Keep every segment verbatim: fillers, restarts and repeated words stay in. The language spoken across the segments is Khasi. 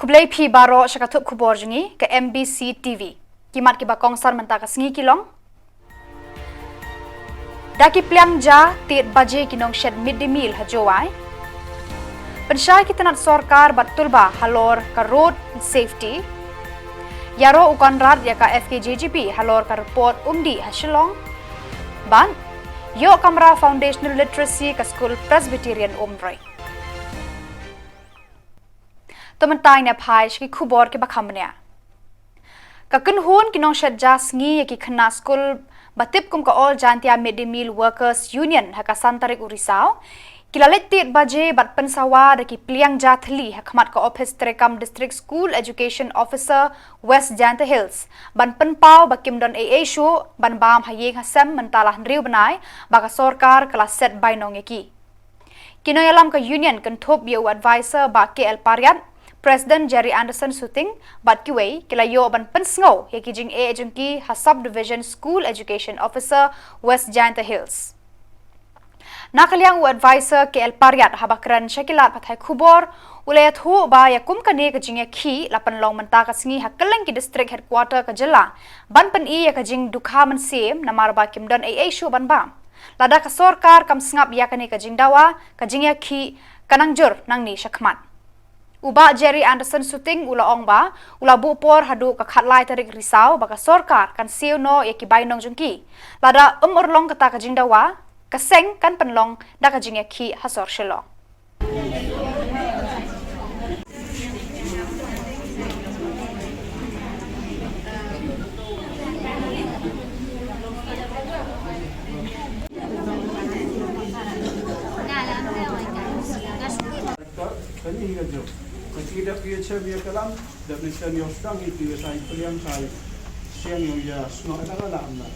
Khublei phi baroh sha ka thup khubor jong ngi ka M B C T V. Ki mat kiba kongsan mynta ka sngi ki long: Da ki pliang ja tied baje ki nongshet mid day meal ha Jowai. Pynshai ki tnat sorkar bad tulba halor ka road safety. Ïaroh u Conrad ïa ka F K J G P halor ka report umdih ha Shillong. Bad ïoh kamra foundational literacy ka skul Presbyterian Umroi. To mynta ngin ïa phai sha ki khubor kiba kham bniah. Ka kynhun ki nongshet ja sngi ïa ki khynnah skul ba tip kum ka All Jaintia Mid Day Meal Workers Union ha ka san tarik u Risaw ki la leit tied baje bad pynsawa da ki pliang ja thylli ha khmat ka ophis treikam District School Education Officer West Jaintia Hills ban pynpaw ba kim don ei ei shuh ban bam ha ïing ha sem mynta la hynriew bnai ba ka sorkar ka la set bainong ïa ki. Ki nongïalam ka union kynthup ïa u advisor Bah K L Pariat, President Jerry Anderson Suting bad kiwei ki la ïoh ban pynsngew ïa ki jingeh jong ki ha Sub Division School Education Officer West Jaintia Hills. Na ka liang u advisor K L Pariat haba kren sha ki lad pathai khubor u la ïathuh ba ïa kum kane ka jingïakhih la pynlong mynta ka sngi ha kylleng ki district headquarter ka jylla ban pyni ïa ka jingdukha mynsiem namar ba kim don ei ei shuh ban bam. Lada ka sorkar kam sngap ïa kane ka jingdawa, ka jingïakhih ka nang jur nangne shakhmat. U Bah Jerry Anderson Suting u la ong ba u la buh por haduh ka khatlai tarik Risaw ba ka sorkar kan siew noh ïa ki bainong jong ki. Lada ym urlong kata ka jingdawa, ka seng kan pynlong da ka jingïakhih ha sor Shillong. Kane hi ka jong. Ka ki dep ïa chem ïa ka lam, dep ne chen ïa sdang ïa ki ïa tai pliang tai. Siang ïa ïa sngok na la lam na.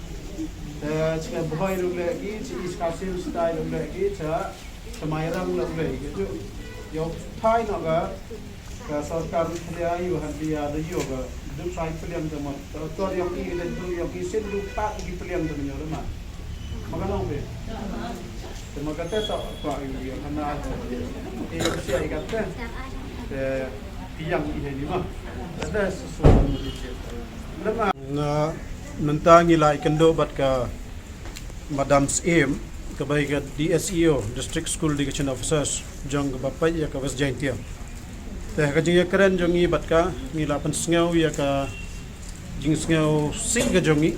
Te chika bhoi ruh leh ki, chi is ka sim stai ruh leh ki, cha, cha mai rang ruh leh ki. Ju, ïa thai na ka, ka sorkar ïa ïa han ïa da ïa ka, du sai pliang da mot. Ka tor ïa ki, da du ïa ki, sin du ka ki pliang da ïa da ma. Maka nong pe. Te maka te to, to ïa ïa, hana, te ïa sia ïa ka te. Te piang ïa ni ma. Te te sesuatu. Lama. Na, mynta ngi la ïakynduh bad ka Madam Syiem, kaba ïa ka D S E O, District School Education Officers, jong kaba peit ïa ka West Jaintia. Te ka jingïakren jong ngi bad ka, ngi la pynsngew ïa ka jingsngew sih ka jong ngi,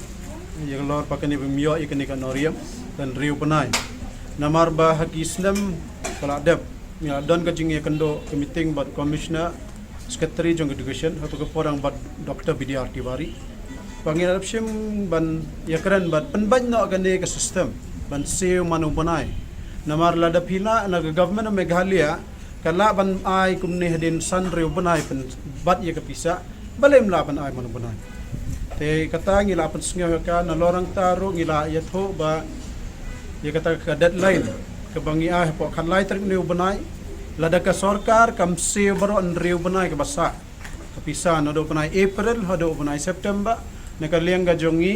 ïa ka lor ba kane bym ïoh ïa kane ka nongrim, hynriew bnai. Namar ba ha ki snem ba la dep, ngi la don ka jingïakynduh ka meeting bad Commissioner, Secretary jong Education, ha ka por bad Doctor B D R Tiwari. Ba ngi la dep shim ban ïakren ban pynbeit noh kane ka system, ban siew man u bnai. Namar lada phi lah na ka government of Meghalaya, ka lah ban ai kumne hadien san hynriew bnai pynbat ïa ka pisa, balei ym lah ban ai man u bnai. Te kata ngi la pynsngew ïa ka, nalor nangta ruh ngi la ïathuh ba ïa kata ka deadline kaba ngi ai hapoh khatlai tarik une u bnai, lada ka sorkar kam siew baroh hynriew bnai kaba sah ka pisa naduh u bnai April haduh u bnai September, na ka liang ka jong ngi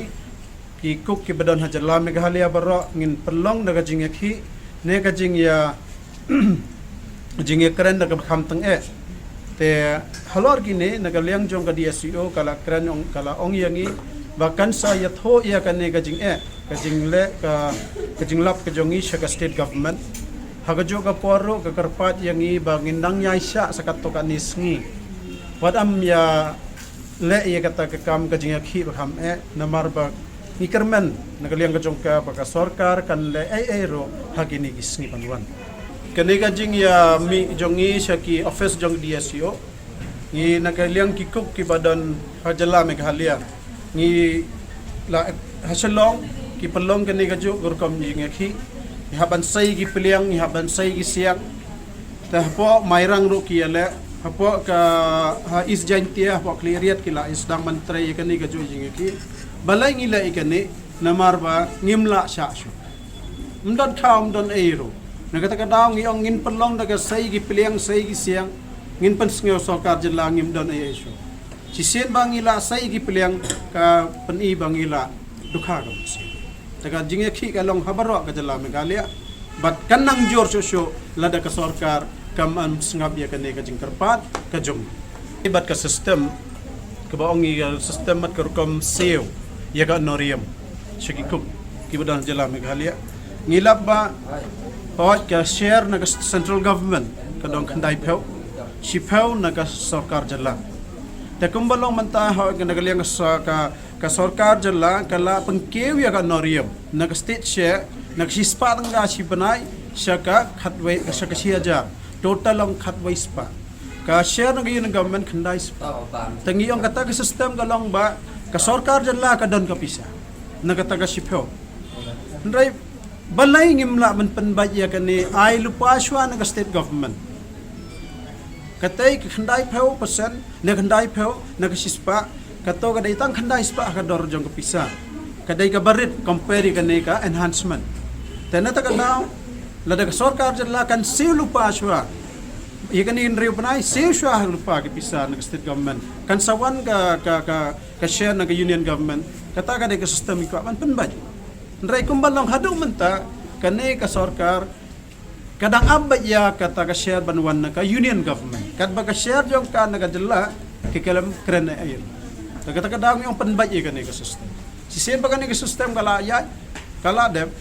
ki cook kiba don ha jylla Meghalaya baroh ngin pynlong da ka jingïakhih, ne ka jingïa, jingïakren da kaba kham tyngeh. Te halor kine na ka liang jong ka D S E O ka la kren ong, ka la ong ïa ngi ba kan sa ïathuh ïa kane ka jingeh, ka jingleh, ka, ka jinglap ka jong ngi sha ka state government. Ha kajuh ka por ruh ka kyrpad ïa ngi ba ngin nang ïaishah sa katto katne sngi. Wat ym ïa leh ïa kata ka kam ka jingïakhih ba kham eh, namar ba ngi kyrmen na ka liang ka jong ka ba ka sorkar kan leh ei ei ruh ha kine ki sngi ban wan. Kane ka jingïamih jong ngi sha ki office jong D S E O, ngi na ka liang ki cook kiba don ha jylla Meghalaya, ngi la ha Shillong ki pynlong kane kajuh ka rukom jingïakhih. Ngi hap ban sei ki pliang, ngi hap ban sei ki siang. Te hapoh Mairang ruh ki ïaleh, hapoh ka, ha East Jaintia, hapoh Khliehriat ki la ïa sdang ban trei ïa kane kajuh jingïakhih. Balei ngi leh ïa kane, namar ba ngim lah shah shuh. Ym don khaw, ym don ei ruh. Na kata ka daw ngi ong ngin pynlong da ka sei ki pliang, sei ki siang, ngin pynsngew sorkar jylla ngim don ei ei shuh. Shisien ba ngi la sei ki pliang ka pyni ba ngi la dukha ka mynsiem. Te ka jingïakhih ka long ha baroh ka jylla Meghalaya. Bad kan nang jur shuh shuh lada ka sorkar kam ym sngap ïa kane ka jingkyrpad ka jong. Bad ka system kaba ong ngi ka system bad ka rukom siew ïa ka honorarium sha ki cook kiba don ha jylla Meghalaya. Ngi lap ba hooid ka share na ka central government ka don khyndai phew, shiphew na ka sorkar jylla. Te kumba long mynta hooid na ka liang ka so-, ka, ka sorkar jylla ka la pynkiew ïa ka honorarium na ka state share na ka shispah tyngka shi bnai sha ka khatwei, sha ka shi hajar. Total long khatwei spah. Ka share na ka union government khyndai spah. Te ngi ong kata ka system ka long ba ka sorkar jylla ka don ka pisa na kata ka shiphew. Hynrei balei ngim lah ban pynbeit ïa kane, ai lypa shuwa na ka state government. Katei ka khyndai phew percent, na khyndai phew, na ka shispah, kato ka dei tang khyndai spah ka dor jong ka pisa. Ka dei kaba rit compare ïa kane ka enhancement. Te na kata ka daw, lada ka sorkar jylla kan siew lypa shuwa ïa kane hynriew bnai, siew shuwa lypa ka pisa na ka state government, kan sa wan ka, ka, ka, ka share na ka union government. Kata ka dei ka system ngi kwah ban pynbeit. Hynrei kumba long haduh mynta, kane ka sorkar ka dang ap beit ïa kata ka share ban wan na ka union government. Katba ka share jong ka na ka jylla ka khlem kren ei ei. Te kata ka daw ngi ong pynbeit ïa kane ka system. Shisien ba kane ka system ka la ïaid, ka la dep,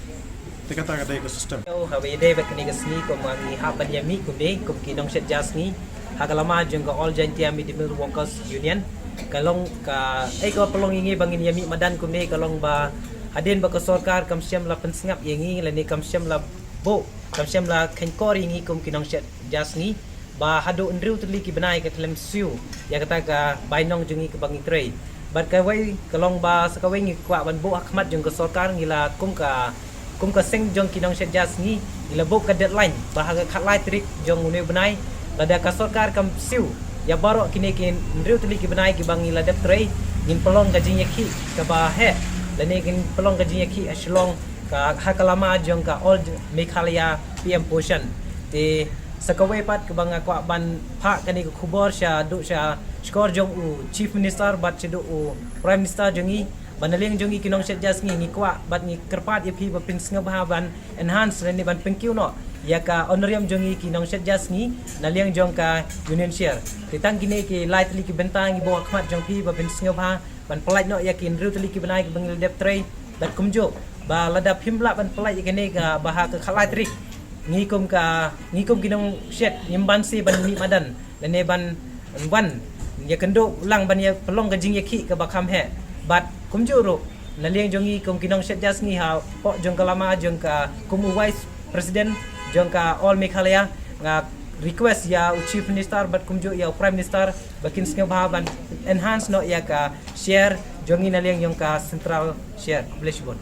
te kata ka dei ka system. Ïa, haba ïadei bad kane ka sngi, kum ngi hap ban ïamih kumne kum ki nongshet ja sngi ha ka lama jong ka All Jaintia Media Mill Workers Union. Ka long ka, eh, ka pynlong ïa ngi ba ngin ïamih madan kumne ka long ba hadien ba ka sorkar kam shym la pynsngap ïa ngi lane kam shym la buh, kam shym la khein kor ïa ngi kum ki nongshet ja sngi ba haduh hynriew tylli ki bnai ka khlem siew ïa kata ka bainong jong ngi kaba ngi trei. Bad kawei ka long ba sa kawei ngi kwah ban buh ha khmat jong ka sorkar, ngi la kum ka, kum ka seng jong ki nongshet ja sngi, ngi la buh ka deadline ba ha ka khatlai tarik jong une u bnai, lada ka sorkar kam siew ïa baroh kine ki hynriew tylli ki bnai kiba ngi la dep trei, ngin pynlong ka jingïakhih kaba heh lane ngin pynlong ka jingïakhih ha Shillong, ka, ha ka lama jong ka All Meghalaya P M Poshan. Te sa kawei pat kaba nga kwah ban phah kane ka khubor shaduh sha shkor jong u Chief Minister bad shaduh u Prime Minister jong ngi, ba na liang jong ngi ki nongshet ja sngi ngi kwah bad ngi kyrpad ïa phi ba phin sngewbha ban enhance lane ban pynkiew noh ïa ka honorarium jong ngi ki nongshet ja sngi na liang jong ka union share. Te tang kine ki lai tylli ki bynta ngi buh ha khmat jong phi ba phin sngewbha ban pynlait noh ïa ki hynriew tylli ki bnai kiba ngi la dep trei. Bad kumjuh ba lada phim lah ban pynlait ïa kane kaba ha ka khatlai tarik, ngi kum ka, ngi kum ki nongshet ngim banse ban mih madan lane ban wan ïakynduh lang ban ïa pynlong ka jingïakhih kaba kham heh. Bad kumjuh ruh na liang jong ngi kum ki nongshet ja sngi hapoh jong ka lama jong ka kum u Vice President jong ka All Meghalaya, nga request ïa u Chief Minister bad kumjuh ïa u Prime Minister ba kin sngewbha ban enhance noh ïa ka share jong ngi na liang jong ka central share. Khublei shibun.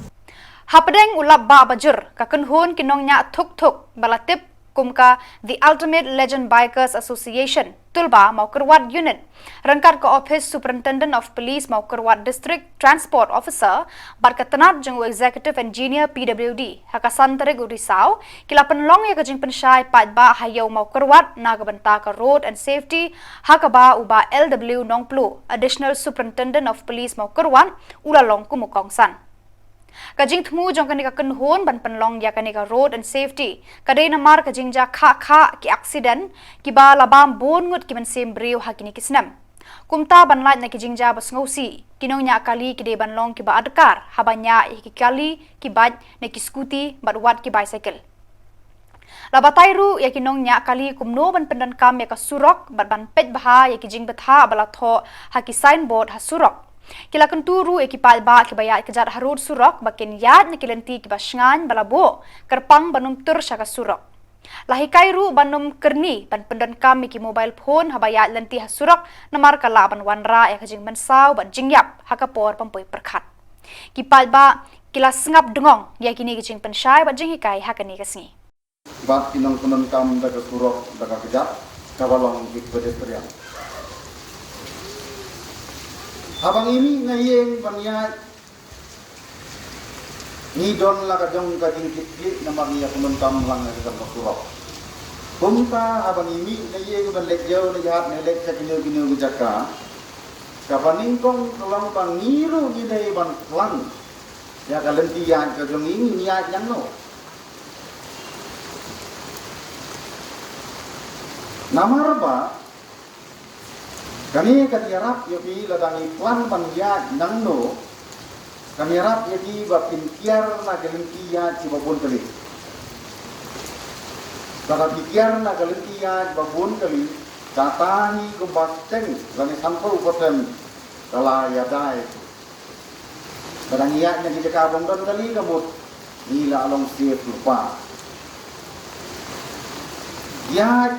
Hapdeng u lap bah bajur, ka kynhun ki nongñiah thuk thuk ba la tip kum ka The Ultimate Legend Bikers Association, Tulba Mawkyrwat Unit, ryngkat ka Office Superintendent of Police Mawkyrwat District Transport Officer bad ka tnat jong u Executive Engineer P W D, ha ka san tarik u Risaw, ki la pynlong ïa ka jingpynshai paidbah ha Ïew Mawkyrwat na ka bynta ka Road and Safety, ha kaba u Bah L W Nongplu, Additional Superintendent of Police Mawkyrwat, u la long kum u kongsan. Ka jingthmu jong kane ka kynhun ban pynlong ïa kane ka Road and Safety ka dei namar ka jingjia khah khah ki accident kiba la bam bun ngut ki mynsiem briew ha kine ki snem. Kumta ban lait na ki jingjia ba sngewsih, ki nongñiah kali ki dei ban long kiba adkar haba ñiah ïa ki kali, ki bike ne ki scooty bad wat ki bicycle. La batai ruh ïa ki nongñiah kali kumno ban pyndonkam ïa ka surok bad ban peit bha ïa ki jingbthah ba la thoh ha ki signboard ha surok. Ki la kyntu ruh ïa ki paidbah kiba ïaid kjat harud surok ba kin ïaid na ki lynti kiba shngaiñ ba la buh, kyrpang ban ym tur sha ka surok. La hikai ruh ban ym kyrni ban pyndonkam ïa ki mobile phone haba ïaid lynti ha surok, namar ka lah ban wanrah ïa ka jingmynsaw bad jingïap ha ka por ban poi pyrkhat. Ki paidbah ki la sngap dngong ïa kine ki jingpynshai bad jinghikai ha kane ka sngi. Bad ki nongpyndonkam da ka surok da ka kjat kaba long ki pedestrian. Haba ngi mih na ïing ban ïaid, ngi don la ka jong ka jingkitkhlieh namar ngi ïa pyndonkam lang ïa ka surok. Kumta haba ngi mih na ïing ban leit jew leit hat ne leit sha kino kino ki jaka, kaba nyngkong ka long ba ngi ruh ngi dei ban klang ïa ka lynti ïaid ka jong ngi, ngi ïaid ñiangno. Namar ba Kane kan ïarap ïa phi lada ngi plan ban ïaid nangno, kan ïarap ïa phi ba phin kiar na ka lynti ïaid kiba bun kali. Lada phi kiar na ka lynti ïaid ba bun kali, kata hi kumba seng lane sanphew percent ka la ïadei. Lada ngi ïaid na ki jaka bym don kali ka mut ngi la long safe lypa. Ïaid,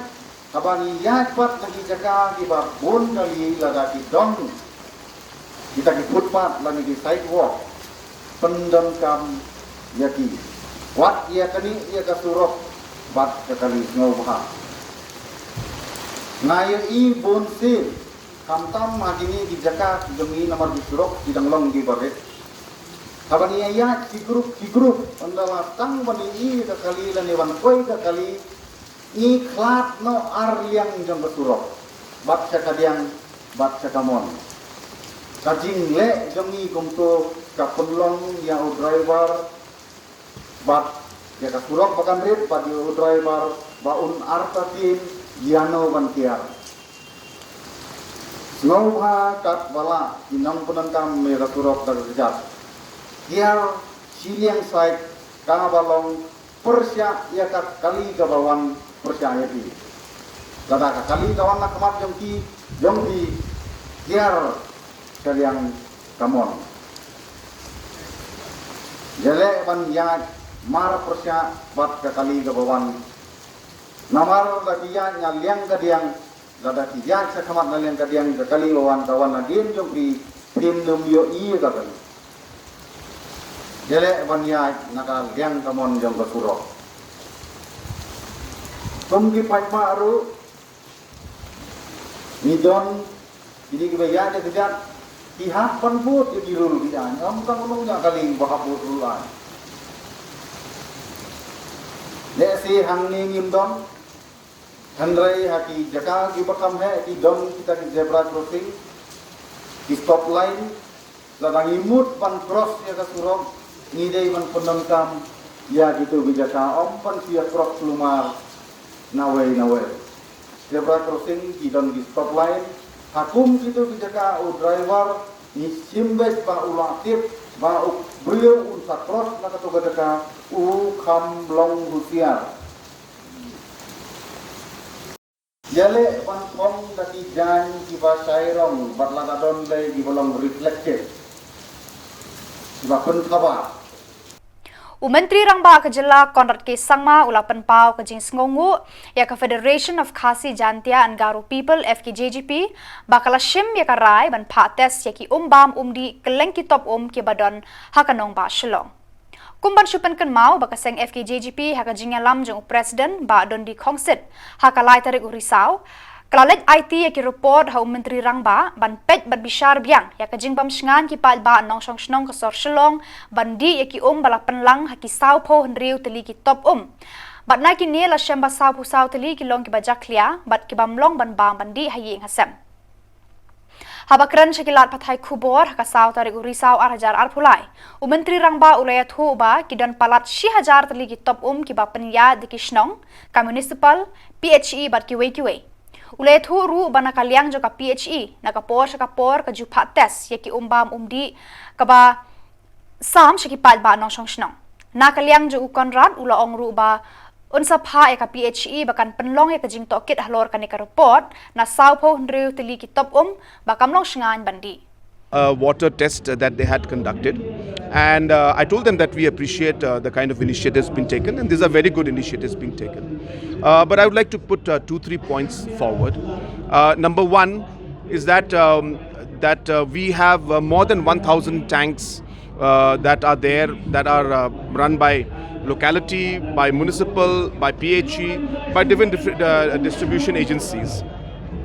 haba ngi ïaid pat na ki jaka kiba bun kali, lada ki don kita ki footpath lane ki sidewalk, pyndonkam ïa ki. Wat ïa kane ïa ka surok bad ka kali, sngewbha. Nga ïohi bun sien, khamtam ha kine ki jaka jong ngi namar ki surok ki dang long kiba rit. Haba ngi ïaid ki group ki group, ynda la tang ban ïohi ka kali lane ban poi ka kali, ngi khlad noh ar liang jong ka surok, bad sha kadiang bad sha kamon. Ka jingleh jong ngi kumto ka pynlong ïa u driver bad ïa ka surok ba kan rit bad ïa u driver ba un artatien ïano ban kiar. Sngewbha katba lah ki nongpyndonkam ïa ka surok da ka kjat, kiar shiliang side kaba long pyrshah ïa ka kali kaba wan pyrshah ïa phi. Lada ka kali ka wan na khmat jong ki, jong phi, kiar shiliang kamon. Ïaleh ban ïaid mar pyrshah bad ka kali kaba wan. Namar lada phi ïaid na liang kadiang, lada phi ïaid sha khmat na liang kadiang, ka kali ba wan ka wan nadien jong phi, phim nym ïohi ïa ka kali. Ïaleh ban ïaid na ka liang kamon jong ka surok. Kum ki paidbah ruh, ngi don kine kiba ïaid da ka kjat, ki hap ban bud ïa ki rule ki aiñ. Ym tang u nongñiah kali ba hap bud rule aiñ. Lehse hangne ngim don, hynrei ha ki jaka kiba kham heh ki don kita ki zebra crossing, ki stop line. Lada ngi mut ban cross ïa ka surok, ngi dei ban pyndonkam ïa kito ki jaka, ym ban shu ïa cross kulmar nawei nawei. Zebra crossing ki don ki stop line. Ha kum kito ki jaka u driver ngi shim beit ba u la tip ba u briew un sa cross na kato ka jaka, u kham long husiar. Ïaleh ban phong da ki jaiñ kiba shai rong bad lada don dei kiba long reflective, kiba pynthaba. U Myntri Rangbah ka Jylla Conrad K Sangma u la pynpaw ka jingsngewnguh ïa ka Federation of Khasi Jaintia and Garo People, F K J G P, ba ka la shim ïa ka rai ban phah test ïa ki um bam um dih kylleng ki top um kiba don ha ka nongbah Shillong. Kum ban shu pynkynmaw ba ka seng F K J G P ha ka jingïalam jong u President Bah Dundee Khongsit ha ka lai tarik u Risaw, ka la leit aiti ïa ki report ha u Myntri Rangbah ban peit bad bishar biang ïa ka jingbam shngaiñ ki paidbah nongshong shnong ka sor Shillong ban dih ïa ki um ba la pynlang ha ki sawphew hynriew tylli ki top um. Bad na kine la shem ba sawphew saw tylli ki long kiba jakhlia bad ki bym long ban bam ban dih ha ïing ha sem. Haba kren sha ki lad pathai khubor ha ka saw tarik u Risaw ar hajar arphew lai, u Myntri Rangbah u la ïathuh ba ki don palat shi hajar tylli ki top um kiba pynïaid da ki shnong, ka municipal, P H E bad kiwei kiwei. U la ïathuh ruh ba na ka liang jong ka P H E, na ka por sha ka por ka ju phah test ïa ki um bam um dih kaba sam sha ki paidbah nongshong shnong. Na ka liang jong u Conrad u la ong ruh ba un sa phah ïa ka P H E ba kan pynlong ïa ka jingtohkit halor kane ka report na sawphew hynriew tylli ki top um ba kam long shngaiñ ban dih. A water test that they had conducted. And uh, I told them that we appreciate uh, the kind of initiatives being taken, and these are very good initiatives being taken. Uh, but I would like to put uh, two, three points forward. Uh, number one is that um, that uh, we have uh, more than one thousand tanks uh, that are there that are uh, run by locality, by municipal, by P H E, by different dif- uh, distribution agencies.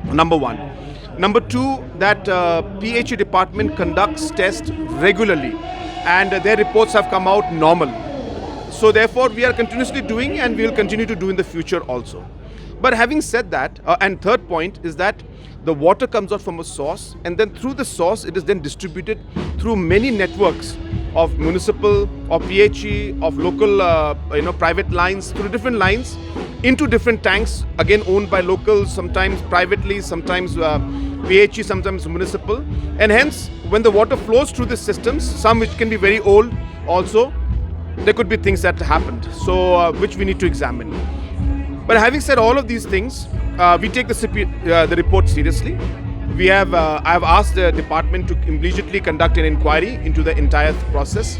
Number one. Number two, that uh, P H E department conducts tests regularly and their reports have come out normal. So therefore, we are continuously doing and we will continue to do in the future also. But having said that, uh, and third point is that the water comes out from a source, and then through the source it is then distributed through many networks of municipal, of P H E, of local uh, you know, private lines, through different lines into different tanks, again owned by locals, sometimes privately, sometimes uh, P H E, sometimes municipal, and hence when the water flows through the systems, some which can be very old also, there could be things that happened, so uh, which we need to examine. But having said all of these things, uh, we take the, C P, uh, the report seriously. We have, uh, I have asked the department to immediately conduct an inquiry into the entire process,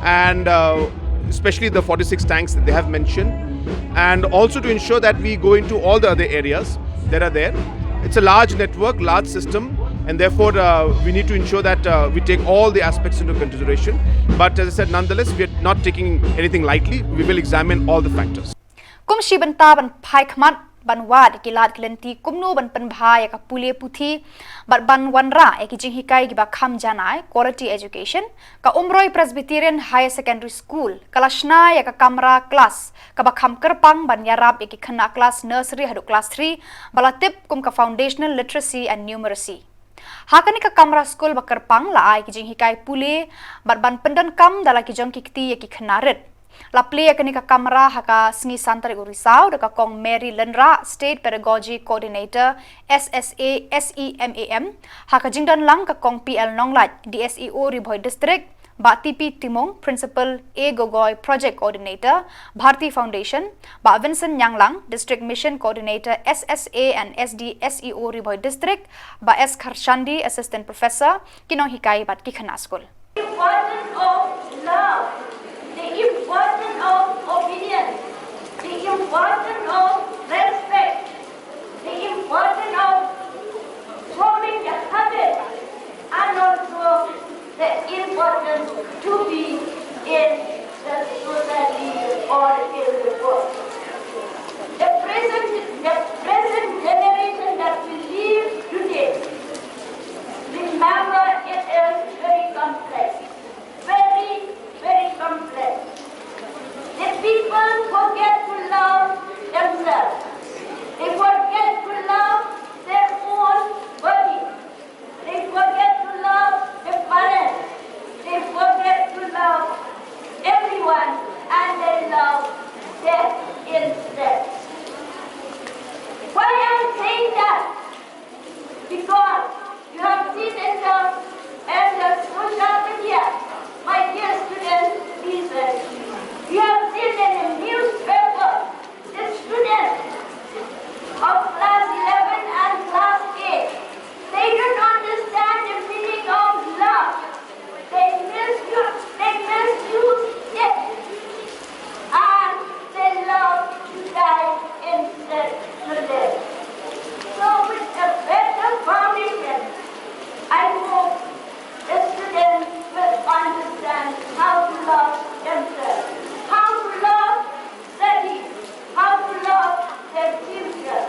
and uh, especially the forty-six tanks that they have mentioned, and also to ensure that we go into all the other areas that are there. It's a large network, large system, and therefore uh, we need to ensure that uh, we take all the aspects into consideration. But as I said, nonetheless, we are not taking anything lightly. We will examine all the factors. Kum shi bynta ban phai khmat ban wad ïa ki lad ki lynti kumno ban pynbha ïa ka pule puthi bad ban wanrah ïa ki jinghikai kiba kham janai, quality education, ka Umroi Presbyterian Higher Secondary School ka la shna ïa ka kamra klas kaba kham kyrpang ban ïarap ïa ki khynnah klas nursery haduh klas three ba la tip kum ka Foundational Literacy and Numeracy. Ha kane ka kamra skul ba kyrpang la ai ki jinghikai pule bad ban pyndonkam da la ki jong ki kti ïa ki khynnah rit. La plie ïa kane ka kamra ha ka sngi san tarik u Risaw da ka Kong Mary Lynrah, State Pedagogy Coordinator, S S A, S E M A M, ha ka jingdon lang ka Kong P L Nonglait, D S E O Ri Bhoi District, Bah T P Timung, Principal, A Gogoi, Project Coordinator, Bharti Foundation, Bah Vincent Nyanglang, District Mission Coordinator, S S A and S D S E O Ri Bhoi District, Bah S Kharshandi, Assistant Professor, ki nonghikai bad ki khynnah skul. Importance of love, the importance of obedience, the importance of respect, the importance of forming a habit, and also the importance to be in the society or in the world. The present, the present generation that we live today, remember, it is very complex, very, very complex. The people forget to love themselves. They forget to love their own body. They forget to love the parents. They forget to love everyone, and they love death instead. Why I'm saying that? Because you have seen in the, in the social media, my dear students, listen. You have seen in the newspaper, the students of class eleven and class eight, they don't understand the meaning of love. They misuse, they misuse it. And they love to die instead to live. So with a better foundation, I hope the students will understand how to love themselves, how to love study, how to love their future,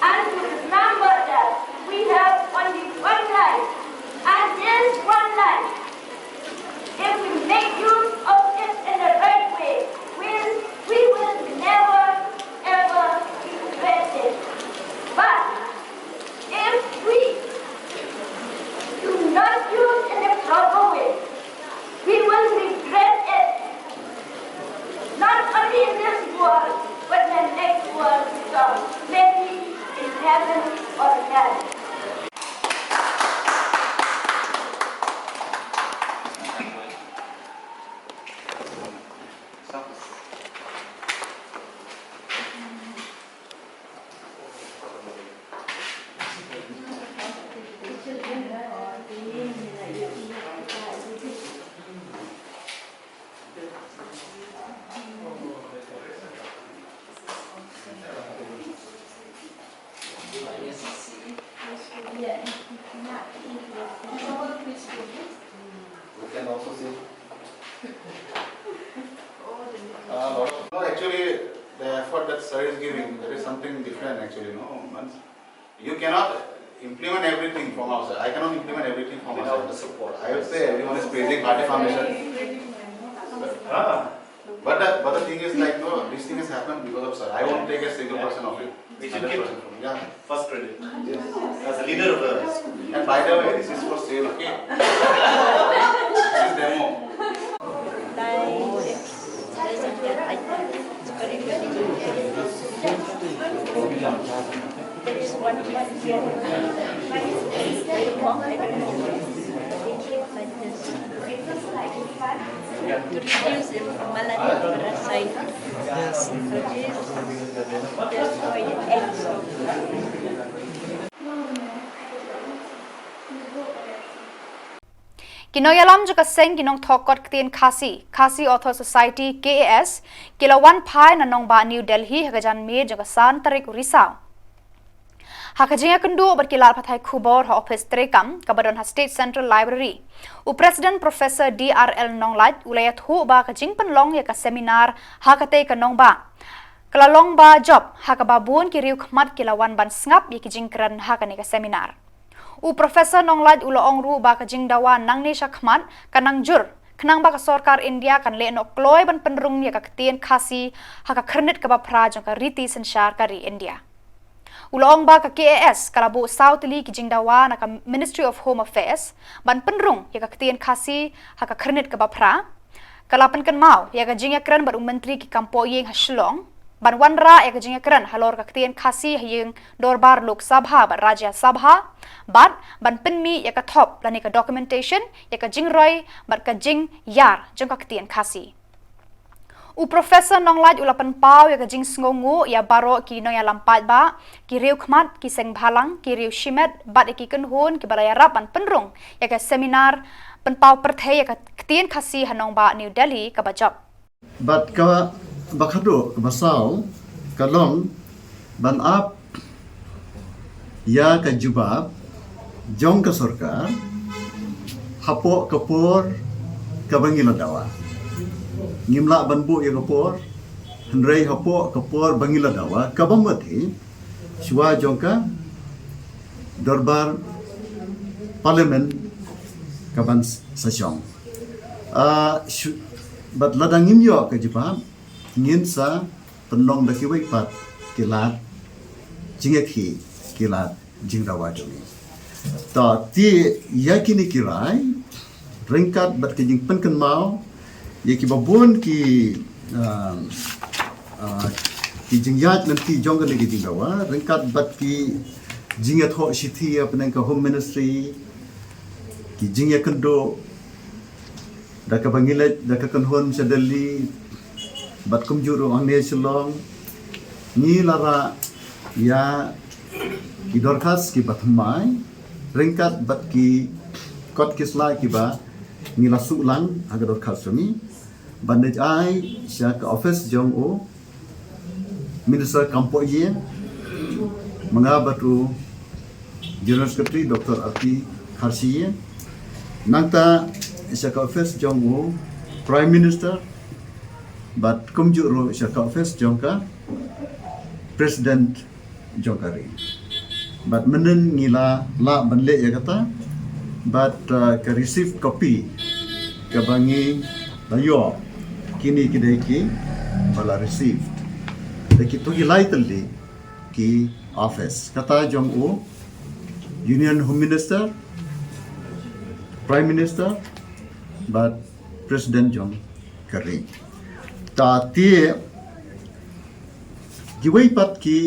and to remember that we have only one life, and this one life, if we make use of it in the right way, we'll, we will never, ever regret it. But if we do not use in a proper way, we will regret it. Not only in this world, but in the next world to come. Maybe in heaven or hell. We can also see. Uh, lot of, no, actually, the effort that sir is giving, that is something different actually, no? Once you cannot implement everything from outside. I cannot implement everything from outside. Without the support. I would say everyone is praising Bharti Foundation. Ah, but the, but the thing is, like, no, this thing has happened because of sir. I won't take a single percent of it. We should give first credit. Yes. As a leader of the school. And by the way, this is for sale, okay? This is demo. To reduce the malaria parasite. Yes. So this destroy the eggs of Ki nongïalam jong ka seng ki nongthoh kot ktien Khasi, Khasi Author Society, K A S, ki la wan phai na nongbah New Delhi ha ka janmiet jong ka san tarik u Risaw. Ha ka jingïakynduh bad ki lad pathai khubor ha ophis treikam kaba don ha State Central Library, u President Professor D R L Nonglait u la ïathuh ba ka jingpynlong ïa ka seminar ha katei ka nongbah ka la long ba jop, ha kaba bun ki riewkhmat ki la wan ban sngap ïa ki jingkren ha kane ka seminar. U Professor Nonglait u la ong ruh ba ka jingdawa nangne shakhmat kan nang jur, khnang ba ka sorkar India kan leh noh kloi ban pynrung ïa ka ktien Khasi ha ka khyrnit kaba phra jong ka riti synshar ka ri India. U la ong ba ka K A S ka la buh saw tylli ki jingdawa na ka Ministry of Home Affairs ban pynrung ïa ka ktien Khasi ha ka khyrnit kaba phra. Ka la pynkynmaw ïa ka jingïakren bad u Myntri ki kam pohïing ha Shillong ban wanrah ïa ka jingïakren halor ka ktien Khasi ha ïing dorbar Lok Sabha bad Rajya Sabha, bad ban pynmih ïa ka thop lane ka documentation ïa ka jingroi bad ka jingïar jong ka ktien Khasi. U Professor Nonglait u la pynpaw ïa ka jingsngewnguh ïa baroh ki nongïalam paidbah, ki riewkhmat, ki seng bhalang, ki riew shimet bad ïa ki kynhun kiba la ïarap ban pynrung ïa ka seminar pynpaw pyrthei ïa ka ktien Khasi ha nongbah New Delhi kaba jop. Bad kaba khadduh, kaba saw, ka long ban ap ïa ka jubab jong ka sorkar hapoh ka por kaba ngi la dawa. Ngim lah ban buh ïa ka por, hynrei hapoh ka por ba ngi la dawa, kaba mut hi shuwa jong ka dorbar parliament kaban s-, sa shong. Ah, shu-, bad lada ngim ïoh ka jubab, ngin sa pynlong da kiwei pat ki lad jingïakhih, ki lad jingdawa jong ngi. Ta, te ïa kine ki rai, ryngkat bad ki jingpynkynmaw ïa kiba bun ki, ah, ah, ki jingïaid lynti jong kane ka jingdawa, ryngkat bad ki jingïathoh shithi hapdeng ka Home Ministry, ki jingïakynduh da kaba ngi leit da ka kynhun sha Delhi, bad kumjuh ruh hangne Shillong, ngi la rah ïa ki dorkhas kiba thymmai, ryngkat bad ki kot ki sla kiba ngi la suh lang ha ka dorkhas jong ngi, ban leit ai sha ka office jong u Minister kam pohïing, ma nga bad u General Secretary Doctor R P Kharshi, nangta sha ka office jong u Prime Minister, bad kumjuh ruh sha ka office jong ka President jong ka ri. Bad mynhynnin ngi la lah ban leh ïa kata, bad, uh, ka receive copy kaba ngi la ïoh, kine ki dei kiba la receive da kito ki lai tylli ki office, kata jong u Union Home Minister, Prime Minister, bad President jong ka ri. Ta, te kiwei pat ki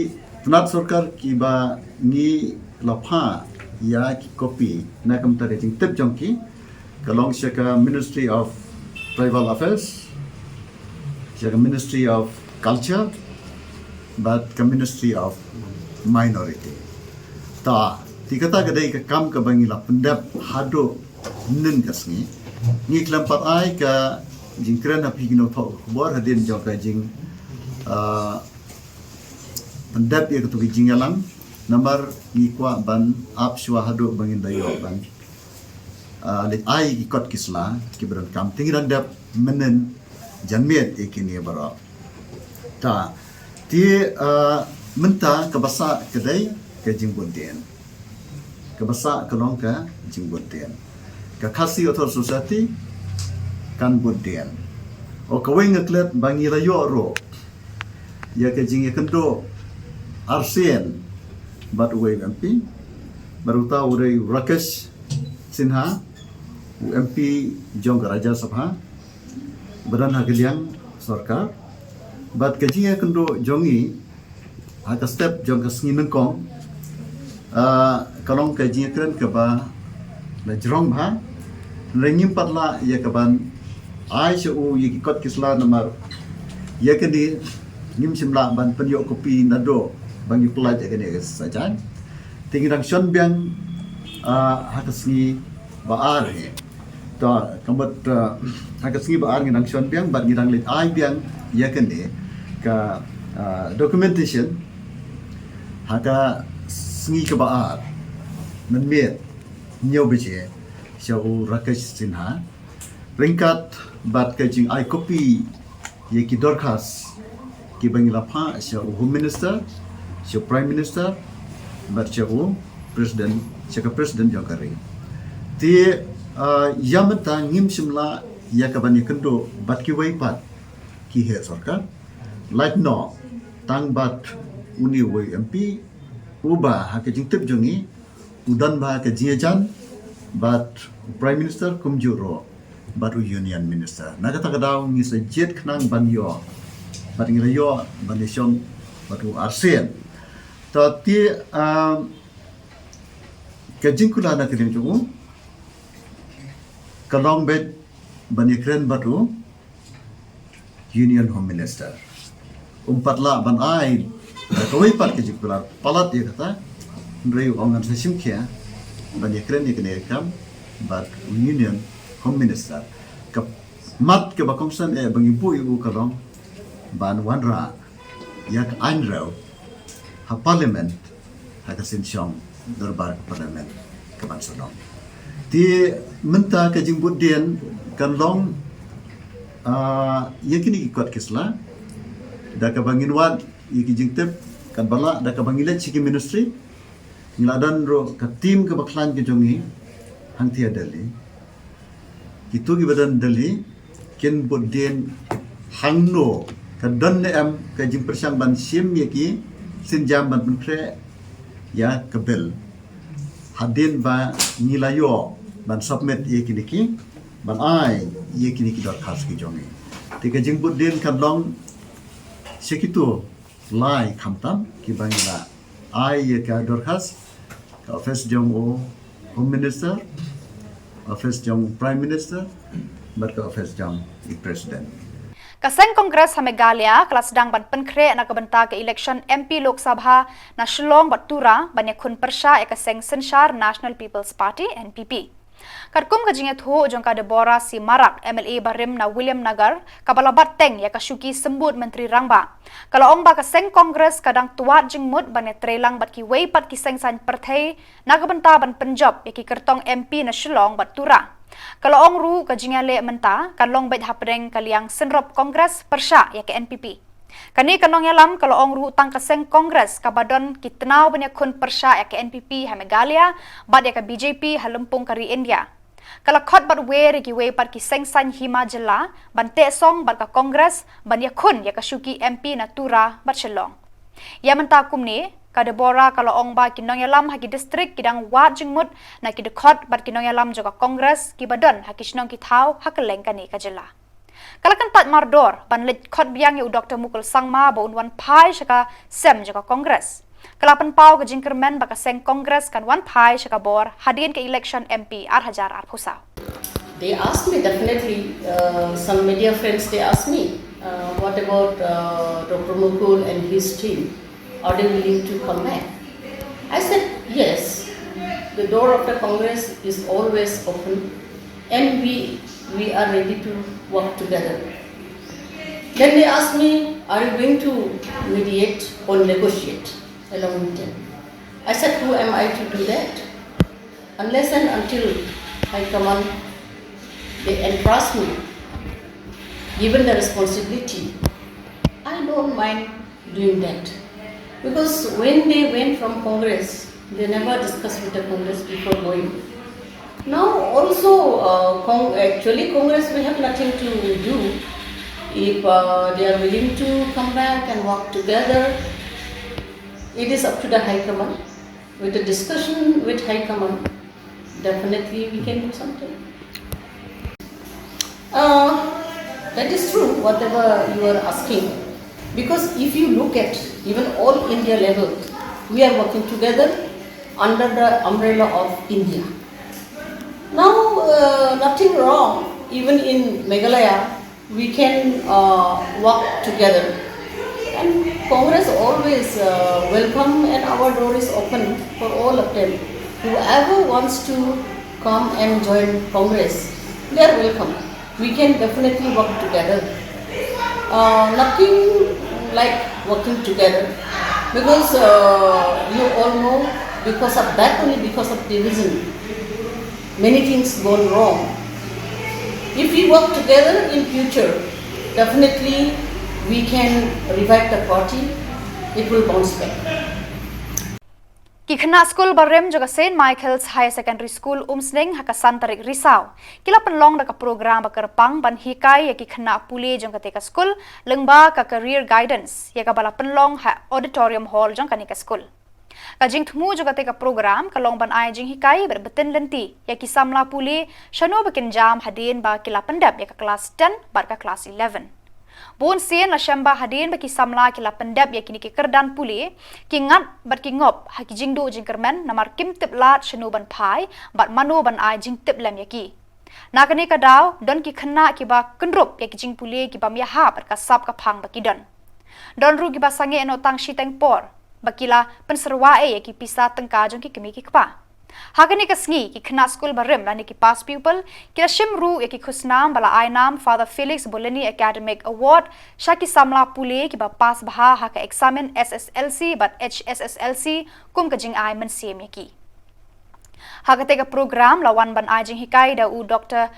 tnat sorkar kiba ngi la phah ïa ki copy na ka bynta ka jingtip jong ki, ka long sha ka Ministry of Tribal Affairs, sha ka Ministry of Culture, bad ka Ministry of Minority. Ta, te kata ka dei ka kam kaba ngi la pyndep haduh mynhynnin ka sngi. Ngi khlem pat ai ka jingkren ha phi ki nongthoh khubor hadien jong ka jing, ah, pyndep ïa kito ki jingïalang, namar ngi kwah ban ap shuwa haduh ba ngin da ïoh ban, ah, leit ai ki kot ki sla kiba donkam. Te ngi dang dep mynhynnin janmiet ïa kine baroh. Ta, te, ah, mynta kaba sah ka dei ka jingbud dien. Kaba sah ka long ka jingbud dien. Ka Khasi Author Society kan bud dien. O, kawei nga klet ba ngi la ïoh ruh ïa ka jingïakynduh arsien bad uwei u M P, bad uta u dei u Rakesh Sinha, u M P jong ka Rajya Sabha, ba don ha ka liang sorkar. Bad ka jingïakynduh jong ngi ha ka step jong ka sngi nyngkong Ah, ka long ka jingkren kaba la jrong bha. Hynrei ngim pat lah ïa kaban ai sha u ïa ki kot ki sla namar ïa kane ngim shym lah ban pynïoh kopi naduh ba ngi pynlait ïa kane ka sajan. Te ngi dang shon biang, ah, ha ka sngi ba ar hi. To, ka mut, ah, ha ka sngi ba ar ngi dang shon biang bad ngi dang leit ai biang ïa kane ka, ah, documentation ha ka sngi kaba ar mynmiet hynñiew baje sha u Rakesh Sinha ryngkat bad ka jingai kopi ïa ki dorkhas kiba ngi la phah sha u Home Minister, sha u Prime Minister bad sha u President, sha ka President jong ka ri. Te, ah, ïa mynta ngim shym lah ïa kaban ïakynduh bad kiwei pat ki heh sorkar. Lait noh tang bad une uwei u M P uba ha ka jingtip jong ngi u don bha ka jingïajan bad u Prime Minister kumjuh ruh bad u Union Minister. Na kata ka daw ngi sa jied khnang ban ïoh bad ngi la ïoh ban ïashong bad u arsien. To te, ah, ka jingkular na ka liang jong u ka long beit ban ïakren bad u Union Home Minister. Um pat lah ban ai da kawei pat ka jingkular palat ïa kata. Hynrei u ong ngan sa shim khia ban ïakren ïa kane ka kam bad u Union Home Minister. Ka mat kaba kongsan eh ba ngi buh ïa u ka long ban wanrah ïa ka aiñ rew ha Parliament ha ka synshong dorbar ka Parliament kaban sa long. Te mynta ka jingbud dien kan long, ah, ïa kine ki kot ki sla da kaba ngin wad ïa ki jingtip kan ba lah da kaba ngi leit sha ki ministry. Ngi la don ruh ka team kaba khlaiñ ka jong ngi hangtei ha Delhi. Kitu kiba don Delhi kin bud dien hangno ka don ne em ka jingpyrshang ban shim ïa ki sienjam ban pynkhreh ïa ka bill. Hadien ba ngi la ïoh ban submit ïa kine ki ban ai ïa kine ki dorkhas ki jong ngi. Te ka jingbud dien kan long sha kitu lai khamtam kiba ngi la ai ïa ka dorkhas, ka office jong u Home Minister, office jong u Prime Minister bad ka office jong u President. Ka seng Congress ha Meghalaya ka la sdang ban pynkhreh na ka bynta ka election M P Lok Sabha na Shillong bad Tura ban ïakhun pyrshah ïa ka seng synshar National People's Party, N P P. Katkum ka jingïathuh jong ka Deborah C Marak, M L A barim na Williamnagar, kaba la bat teng ïa ka shuki symbud Myntri Rangbah, ka la ong ba ka seng Congress ka dang twad jingmut ban ïatreilang bad kiwei pat ki seng saiñ pyrthei na ka bynta ban pynjop ïa ki kyrtong M P na Shillong bad Tura. Ka la ong ruh ka jingïaleh mynta kan long beit hapdeng ka liang synrop Congress pyrshah ïa ka N P P. Kane ka nongïalam ka la ong ruh tang ka seng Congress kaba don ki tnaw ban ïakhun pyrshah ïa ka N P P ha Meghalaya bad ïa ka B J P ha lympung ka ri India. Ka la khot bad wer ïa kiwei pat ki seng saiñ hima jylla ban teh song bad ka Congress ban ïakhun ïa ka shuki M P na Tura bad Shillong. Ïa mynta kumne, ka Deborah ka la ong ba ki nongïalam ha ki district ki dang wad jingmut na ki dkhot bad ki nongïalam jong ka Congress kiba don ha ki shnong ki thaw ha kylleng kane ka jylla. Ka la kyntait mardor ban leit khot biang ïa u Doctor Mukul Sangma ba un wan phai sha ka sem jong ka Congress. Ka la pynpaw ka jingkyrmen ba ka seng Congress kan wan phai sha ka bor hadien ka election M P ar hajar arphew saw. They asked me, definitely, uh, some media friends, they asked me, uh, what about, uh, Doctor Mukul and his team? Are they willing to come back? I said, yes, the door of the Congress is always open and we, we are ready to work together. Then they asked me, are you going to mediate or negotiate along with them? I said, who am I to do that? Unless and until High Command, they entrust me, given the responsibility, I don't mind doing that. Because when they went from Congress, they never discussed with the Congress before going. Now also, uh, Cong- actually Congress, we have nothing to do. If uh, they are willing to come back and work together, it is up to the High Command. With the discussion with High Command, definitely we can do something. Uh, that is true, whatever you are asking. Because if you look at even all India level, we are working together. under the umbrella of India. Now, uh, nothing wrong, even in Meghalaya, we can uh, work together. And Congress always uh, welcome, and our door is open for all of them. Whoever wants to come and join Congress, they are welcome. We can definitely work together. Uh, nothing like working together, because uh, you all know, because of that, only because of division, many things gone wrong. If we work together in future, definitely we can revive the party. It will bounce back. Ki khynnah skul barim jong ka Saint Michael's Higher Secondary School Umsning ha ka san tarik Risaw ki la pynlong da ka program ba kyrpang ban hikai ïa ki khynnah pule jong kata ka skul lyngba ka career guidance, ïa kaba la pynlong ha auditorium hall jong kane ka skul. Ka jingthmu jong kata ka program ka long ban ai jinghikai bad btin lynti ïa ki samla pule shano ba kin jam hadien ba ki la pyndep ïa ka klas ten bad ka klas eleven. Bun sien la shem ba hadien ba ki samla ki la pyndep ïa kine ki kyrdan pule, ki ngat bad ki ngop ha ki jingduh jingkyrmen namar kim tip lad shano ban phai bad mano ban ai jingtip lem ïa ki. Na kane ka daw don ki khynnah kiba kyndrup ïa ki jingpule kiba mih ha bad ka sap ka phang ba ki don. Don ruh kiba sangeh noh tang shiteng por ba ki la pynsyrwa ei ïa ki pisa tyngka jong ki kmie ki kpa. Ha kane ka sngi ki khynnah skul barim lane ki past pupil ki la shim ruh ïa ki khusnam ba la ai nam Father Felix Boleni Academic Award sha ki samla pule kiba pass bha ha ka eksamin S S L C bad H S S L C kum ka jingai mynsiem ïa ki. Ha kata ka program la wan ban ai jinghikai da u Doctor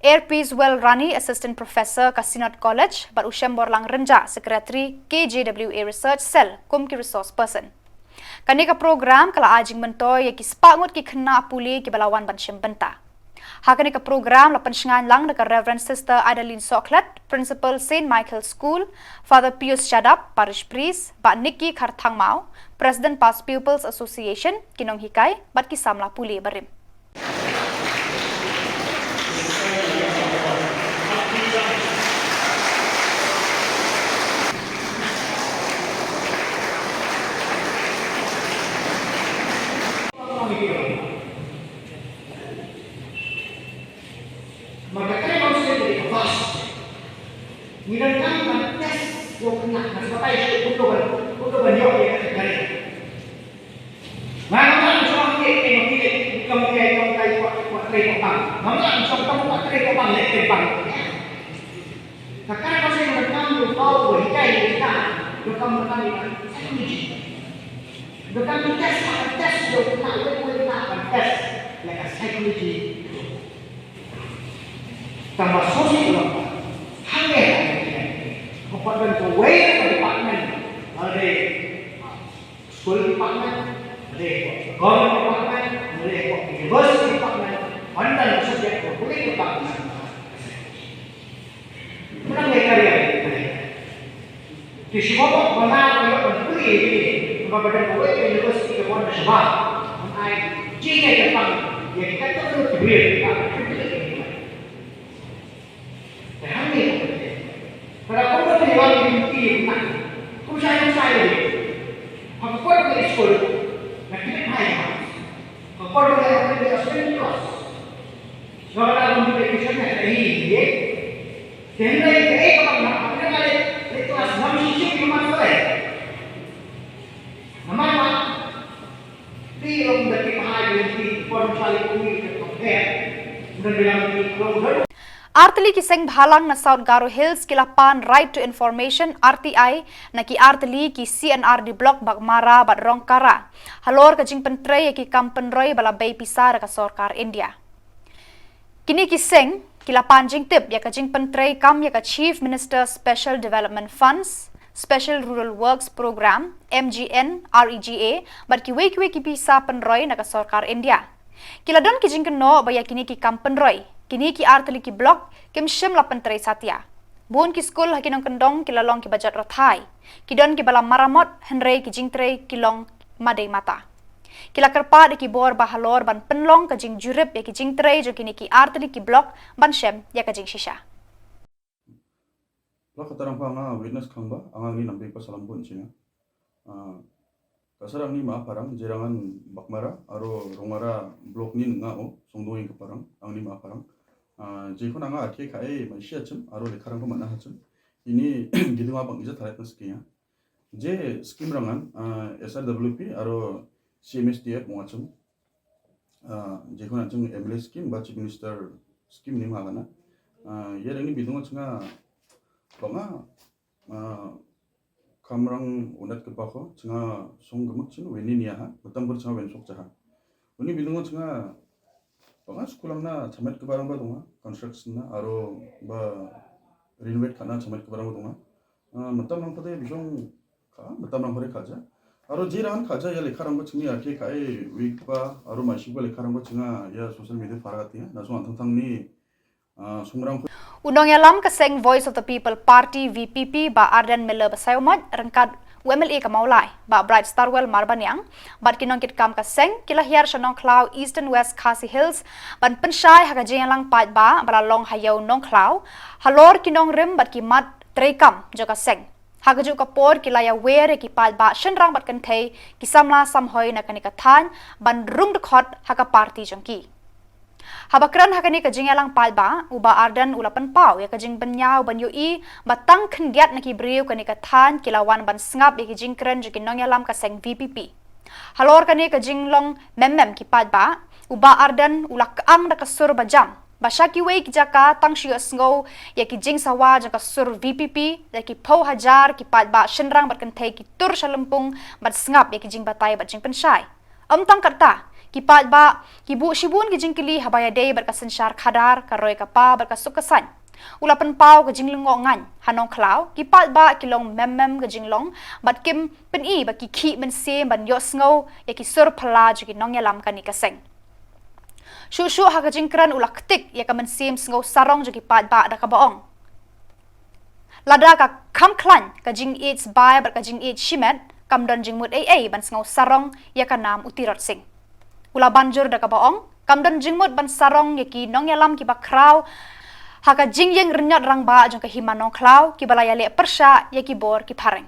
Erpeswell Rani, Assistant Professor ka Synod College, bad u Shemborlang Rynjah, Secretary K J W A Research Cell, kum ki resource person. Kane ka program ka la ai jingmyntoi ïa ki spah ngut ki khynnah pule kiba la wan ban shim bynta. Ha kane ka program la pynshngaiñ lang da ka Reverend Sister Adeline Sohkhlet, Principal Saint Michael School, Father Pius Shadap, Parish Priest, Bah Nicky Kharthangmao, President Past Pupils Association, ki nonghikai bad ki samla pule barim. Marka kane ka bynta ka vast. Ngi donkam ban test ïa u khynnah, nga sngewthuh shuh kumno ban, kumno ban ïoh ïa ka kane. Nga ngam lah ban shong hangne, eh, ma phi leh, kam phi ïa kam kai kwah, kwah trei kwah bang. Ngam lah ban shong kam kwah trei kwah bang, leh trei bang. Ka kane ka bynta ngi donkam ïa u paw, ïa u hikai, ïa u hikai. Donkam, donkam ïa ka psychology. Donkam ïa u test, ïa u test ïa u khynnah, ïa u khynnah ban test ïa ka psychology. Tang ba shisha u long hangne, hangne. Ka pat don kawei ka department, lada dei school department, lada dei government department, lada dei university department, ban don subject ka police department. Mynta ngi ka ri, te shu ba ba na ka ïoh ban pule ïa kine, ba ba dang kawei ka university ka bun shabar. Ban ai jingïathuhkhang ïa kita ki briew, kita ki briew. Te hangne, para kumno te wan ki briew na, kum shai kum shai ïa. Ha ka por ka skul, na ki mai ha. Ka por ka ka spend class. Shwa la ban ki ki shai ïa. Te hynrei kaei kaba nga, nga leh, leh klas ngam shisha ki mat ko eh. Namar ba phi long da ki bha ïa phi, por phi kum ki compare. Ngan bilang phi long da. Artylli ki seng bhalang na South Garo Hills ki la pan Right to Information, R T I, na ki artylli ki C and R D Block Baghmara bad Rongkara halor ka jingpyntrei ïa ki kam pynroi ba la bei pisa da ka sorkar India. Kine ki seng ki la pan jingtip ïa ka jingpyntrei kam ïa ka Chief Minister Special Development Funds, Special Rural Works Programme, M G N R E G A, bad kiwei kiwei ki pisa pynroi na ka sorkar India. Ki la don ki jingkynnoh ba ïa kine ki kam pynroi, kine ki artylli ki block kim shym la pyntrei satia. Bun ki skul ha ki nongkyndong ki la long kiba jot rathai. Ki don kiba la maramot, hynrei ki jingtrei ki long madei mata. Ki la kyrpad ïa ki bor ba halor ban pynlong ka jingjurip ïa ki jingtrei jong kine ki artylli ki block ban shem ïa ka jingshisha. Lok kata rang pa nga witness khang ba, anga ngi nam bik pa salam bun sini. Ah, Ka sar angni ma parang, jerang an Bakmara, aro Rongara blok ni nga o, songdong ing ka parang, angni ma parang. Ah, je khon anga athe ka e ma sia chim, aro le kharang ko mana ha chim. Ini gidung abang ija tharet na skia. Je scheme rangan, ah, S R W P, aro C M S D F mo achim. Ah, je khon achim M L A scheme, ba Chief Minister scheme ni ma kana. Ah, ya dang ni bidung achim nga, ko nga, ah, kamrang unat ke bako, chinga song gemak chin, weni nia ha, betam ber chinga wen sok jaha. Weni bidung chinga, banga school ang na chamet ke barang ba dunga, construction na, aro ba renovate kana chamet ke barang ba dunga. Ah, betam rang pade bisong ka, betam rang pade kaja. Aro jiran kaja ya lekha rang ba chinga ya ke kai week ba, aro ma shi ba lekha rang ba chinga ya social media para katia, na song thang thang ni, ah, sungrang U nongïalam ka seng Voice of the People Party, V P P, Bah Ardent Miller Basaiawmoit, ryngkat u M L A ka Mawlai, Bah Brightstarwell Marbaniang, bad ki nongkitkam ka seng, ki la hiar sha Nongkhlaw, Eastern West Khasi Hills, ban pynshai ha ka jingïalang paidbah ba la long ha ïew Nongkhlaw, halor ki nongrim bad ki mat treikam jong ka seng. Ha kajuh ka por ki la ïawer ïa ki paidbah shynrang bad kynthei, ki samla samhoi na kane ka thaiñ, ban rung dkhot ha ka party jong ki. Haba kren ha kane ka jingïalang paidbah, u Bah Ardent u la pynpaw ïa ka jingbynñiaw ban ïohi ba tang khyndiat na ki briew kane ka thaiñ ki la wan ban sngap ïa ki jingkren jong ki nongïalam ka seng V P P. Halor kane ka jinglong memmem ki paidbah, u Bah Ardent u la kyang da ka sur ba jam ba sha kiwei ki jaka tang shu ïohsngew ïa ki jingsawa jong ka sur V P P, ïa ki phew hajar ki paidbah shynrang bad kynthei ki tur sha lympung ban sngap ïa ki jingbatai bad jingpynshai. Ym tang katta, ki paidbah ki buh shibun ki jingkylli haba ïadei bad ka synshar khadar, ka roi ka par bad ka suk ka saiñ. U la pynpaw ka jinglyngngoh ngaiñ, ha Nongkhlaw ki paidbah ki long memmem ka jinglong bad kim pyni ba ki khih mynsiem ban ïohsngew ïa ki sur phylla jong ki nongïalam kane ka seng. Shuh shuh ha ka jingkren u la ktik ïa ka mynsiem sngew sarong jong ki paidbah da kaba ong, lada ka kham khlaiñ ka jingïeit sbai bad ka jingïeit shimet, kam don jingmut ei ei ban sngew sarong ïa ka nam u Tirot Sing. U la ban jur da kaba ong, kam don jingmut ban sarong ïa ki nongïalam kiba khraw ha ka jingïeng rynïot rangbah jong ka hima Nongkhlaw kiba la ïaleh pyrshah ïa ki bor ki phareng.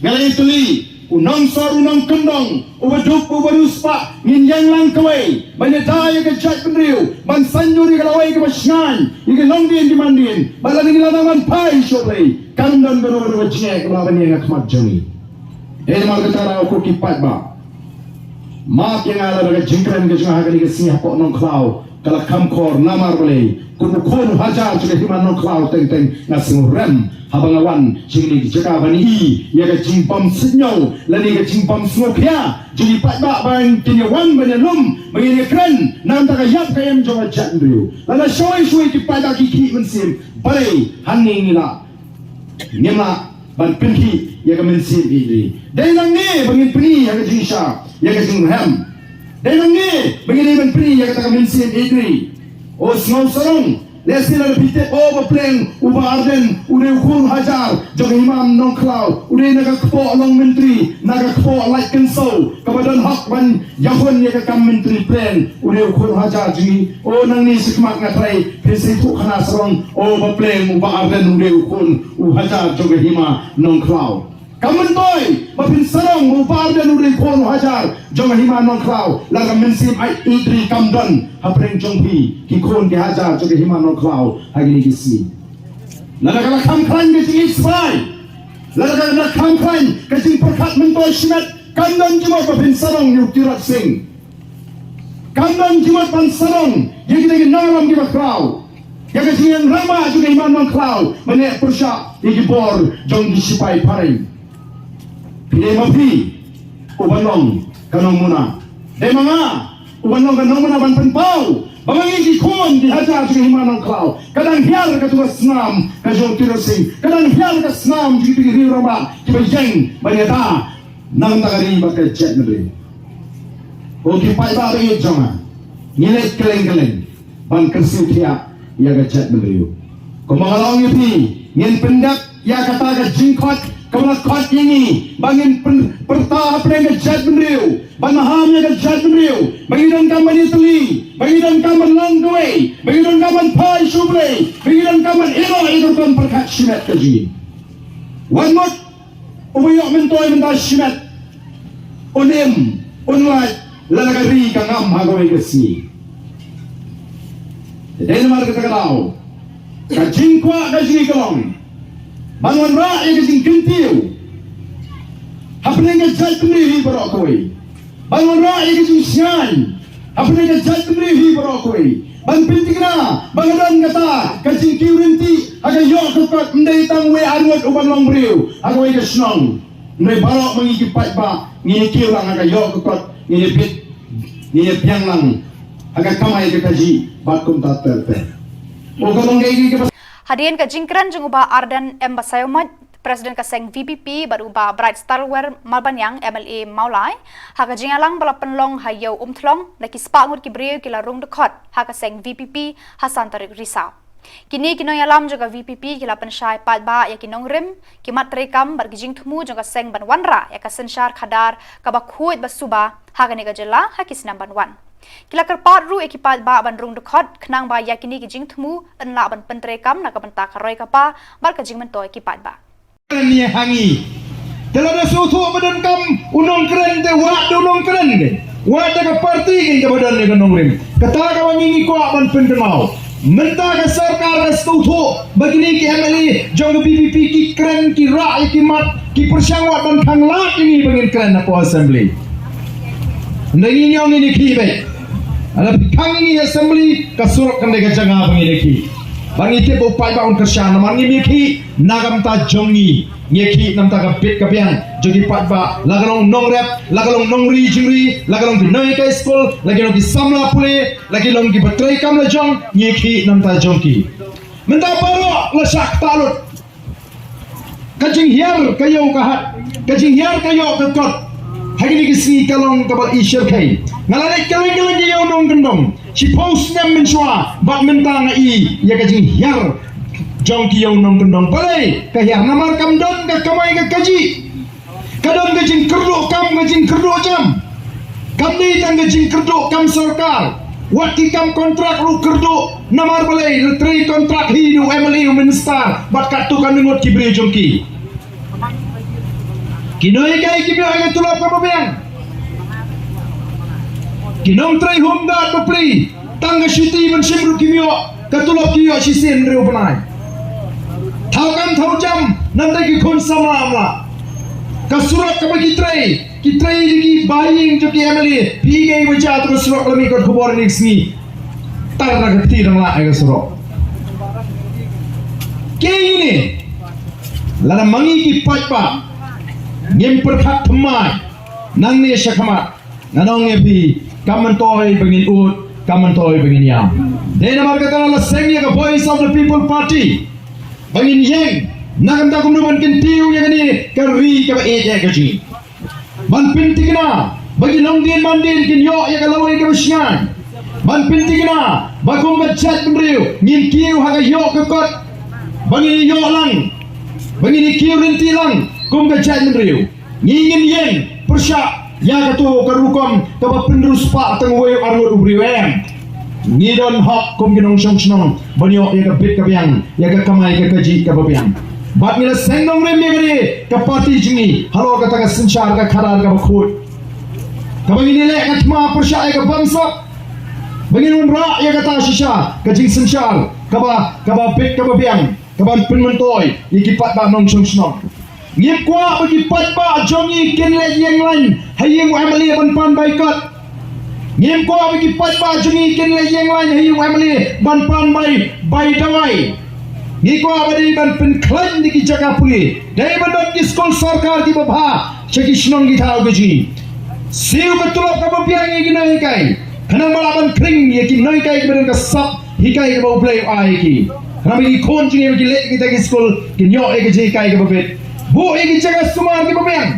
Nga la ïatylli, u nongsor u nongkyndong, uba duk uba riewspah, ngin ïeng lang kawei ban ïada ïa ka jaitbynriew, ban saiñdur ïa ka lawei kaba shngaiñ, ïa ki longdien ki mandien, bad lada ngi la nang ban phai sha U Blei, kam don kano kano ka jingeh kaba lah ban ïeng ha khmat jong ngi. Dei namar kata, ko ki paidbah, map ïa nga lada ka jingkren ka jong nga ha kane ka sngi hapoh Nongkhlaw ka la kham khor, namar balei, kum u khun u hajar jong ka hima Nongkhlaw teng teng nga sngewrem haba nga wan sha kane ka jaka ban i ïa ka jingbym suidñiew lane ka jingbym sngewkhia jong ki paidbah ba kin ïa wan ban ïalum, ba ngin ïa kren na ka bynta ka ïap ka im jong ka jaitbynriew. Lada shawei shawei ki paidbah ki khih mynsiem, balei hangne ngi lah, ngim lah ban pynkhih ïa ka mynsiem ïeit ri. Dei nangne ba ngin pyni ïa ka jingshai, ïa ka jingrhem. Dei nangne ba ngin dei ban pyni ïa kata ka mynsiem ïeit ri. O sngew sarong, lehse lada phi tip, o ba pleng, u Bah Ardent u dei u khun u hajar jong ka hima Nongkhlaw, u dei na ka kpoh long myntri, na ka kpoh lait kynsew, kaba don hok ban ïakhun ïa ka kam myntri. Pleng, u dei u khun u hajar jong ngi. O nangne shakhmat nga tharai phin sa ïathuh khana sarong, o ba pleng, u Bah Ardent u dei u khun u hajar jong ka hima Nongkhlaw. Kam myntoi ba phin sarong ba u Bah Ardent u dei u khun u hajar jong ka hima Nongkhlaw lada ka mynsiem ïeit ri kam don hapdeng jong phi ki khun ki hajar jong ka hima Nongkhlaw ha kine ki sngi. Lada ka la kham khlaiñ ka jingïeit sbai, lada ka la kham khlaiñ ka jingpyrkhat myntoi shimet, kam don jingmut ba phin sarong ïa u Tirot Sing. Kam don jingmut ban sarong ïa kita ki nongïalam kiba khraw, ïa ka jingïeng rangbah jong ka hima Nongkhlaw, ban ïaleh pyrshah ïa ki bor jong ki shipai phareng. Phi dei ma phi uban long ka nongmuna. Dei ma nga uban long ka nongmuna ban pynpaw ba ma ngi ki khun ki hajar jong ka hima Nongkhlaw, ka dang hiar katu ka snam ka jong u Tirot Sing, ka dang hiar ka snam jong kito ki riew rangbah kiba ïeng ban ïada na ka bynta ka ri bad ka jaitbynriew. Ko ki paidbah ba ïeit jong nga, ngi leit kylleng kylleng ban kyrsiew thiah ïa ka jaitbynriew. Kumba nga la ong ïa phi, ngin pyndep ïa kata ka jingkhot kaba la khot ïa ngi ba ngin pyn-, pyrta hapdeng ka jaitbynriew, ban maham ïa ka jaitbynriew, ba ngi donkam ban ïatylli, ba ngi donkam ban long duwai, ba ngi donkam ban phai sha U Blei, ba ngi donkam ban ïehnoh ïa ka rukom pyrkhat shimet ka jong ngi. Wan mut uba ïoh myntoi mynta shimet, Un im, un lait, lada ka ri ka ngam ha kawei ka sngi. Te dei namar kata ka daw, ka jingkwah ka jong ngi ka long ban wanrah ïa ka jingkyntiew hapdeng ka jaitbynriew hi baroh kawei. Ban wanrah ïa ka jingshngaiñ hapdeng ka jaitbynriew hi baroh kawei. Ban pynthikna ba ka don kata ka jingkiew ryntih ha ka ïoh ka kot, ym dei tang uwei arngut uban long briew ha kawei ka shnong. Hynrei baroh ma ngi ki paidbah ngin ïa kiew lang ha ka ïoh ka kot, ngin ïa bit, ngin ïa biang lang ha ka kamai ka kajih bad kumta ter ter. O ka long kaei kaei kaba Hadien ka jingkren jong u Bah Ardent M Basaiawmoit, President ka seng V P P, bad u Bah Brightstarwell Malbaniang, M L A Mawlai, ha ka jingïalang ba la pynlong ha Ïew Umthlong, da ki spah ngut ki briew ki la rung dkhot ha ka seng V P P ha san tarik Risaw. Kine ki nongïalam jong ka V P P ki la pynshai paidbah ïa ki nongrim, ki mat treikam bad ki jingthmu jong ka seng ban wanrah ïa ka synshar khadar kaba khuid ba suba ha kane ka jylla ha ki snem ban wan. Ki la kyrpad ruh ïa ki paidbah ban rung dkhot khnang ba ïa kine ki jingthmu yn lah ban pyntreikam na ka bynta ka roi ka par bad ka jingmyntoi ki paidbah. Kren ïa ha ngi. Te lada sngewthuh ba donkam u nongkren te wad da u nongkren te. Wad da ka parti kein kaba don ïa ka nongrim. Kata kaba ngi ngi kwah ban pynkynmaw. Mynta ka sorkar ka sngewthuh ba kine ki M L A jong ka V P P ki kren, ki rah ïa ki mat, ki pyrshang wat ban khanglad ïa ngi ba ngin kren hapoh assembly. Hynrei ngi ong ngin ïakhih beit. Lada phi khang ïa ngi ha assembly, ka surok kan dei ka jaka ba ngin ïakhih. Ba ngi tip ba u paidbah un kyrshan namar ngim ïakhih na ka bynta jong ngi. Ngi ïakhih na ka bynta ka bit ka biang jong ki paidbah, la ka long nongrep, la ka long nongri jingri, la ka long ki nonghikai skul, la ki long ki samla pule, la ki long ki ba treikam lajong, ngi ïakhih na ka bynta jong ki. Mynta baroh la shah ktah lut. Ka jinghiar ka ïew ka hat, ka jinghiar ka ïoh ka kot ha kine ki sngi ka long kaba i shyrkhei. Nga la leit kylleng kylleng ki ïew nongkyndong shiphew snem mynshuwa, bad mynta nga i ïa ka jinghiar jong ki ïew nongkyndong. Balei ka hiar? Namar kam don ka kamai ka kajih. Ka don ka jingkyrduh kam, ka jingkyrduh jam. Kam dei tang ka jingkyrduh kam sorkar. Wat ki kam kontrak ruh kyrduh. Namar balei? La trei kontrak hi da u M L A, u minister bad katto katne ngut ki briew jong ki. Ki nonghikai kim ïoh ïa ka tulop kaba biang. Ki nongtrei home guard bapli, tang ka shuti ban shim ruh kim ïoh, ka tulop ki ïoh shisien hynriew bnai. Thaw kam thaw jam, nangta ki khun samla amla. Ka surok kaba ki trei, ki trei da ki bahaïing jong ki M L A, phi i kaei ba jia, to ka surok, la mih kot khubor ïa kane ka sngi. Tar na ka kti dang lah ïa ka surok. Kaei kine, lada ma ngi ki paidbah ngim pyrkhat thymmai nangne shakhmat, ngan ong ïa phi, kam myntoi ba ngin ud, kam myntoi ba ngin ïam. Dei namar kata la seng ïa ka Voice of the People Party ba ngin ïeng na ka bynta kumno ban kyntiew ïa kane ka ri kaba ïeit ïa ka jong ngi. Ban pynthikna ba ki nongdien mandien kin ïoh ïa ka lawei kaba shngaiñ. Ban pynthikna ba kum ka jaitbynriew ngin kiew ha ka ïoh ka kot, ba ngin ïoh lang, ba ngin kiew ryntih lang kum ka jaitbynriew. Ngi ngin ïeng pyrshah ïa kato ka rukom kaba pynriewspah tang uwei u arngut u briew, em. Ngi don hok kum ki nongshong shnong ban ïoh ïa ka bit ka biang, ïa ka kamai ka kajih kaba biang. Bad ngi la seng nongrim ïa kane ka party jong ngi halor kata ka synshar ka khadar kaba khuid, kaba ngin ïaleh ka thma pyrshah ïa ka bamsap, ba ngin wanrah ïa kata shisha ka jingsynshar kaba, kaba bit kaba biang, kaban pynmyntoi ïa ki paidbah nongshong shnong. Ngim kwah ba ki paidbah jong ngi kin leit ïeng lain ha ïing u M L A ban pan bai kot. Ngim kwah ba ki paidbah jong ngi kin leit ïeng lain ha ïing u M L A ban pan bai, bai dawai. Ngi kwah ba dei ban pynkhlaiñ da ki jaka pule, dei ban don ki skul sorkar kiba bha sha ki shnong ki thaw ka jong ngi. Siew ka tulop kaba biang ïa ki nonghikai, khnang ba lah ban khring ïa ki nonghikai kiba don ka sap hikai kaba U Blei u ai ïa ki. Khnang ba ki khun jong ngi ba ki leit kita ki skul kin ïoh ïa ka jinghikai kaba bit. Buh ïa ki jaka sumar kiba biang.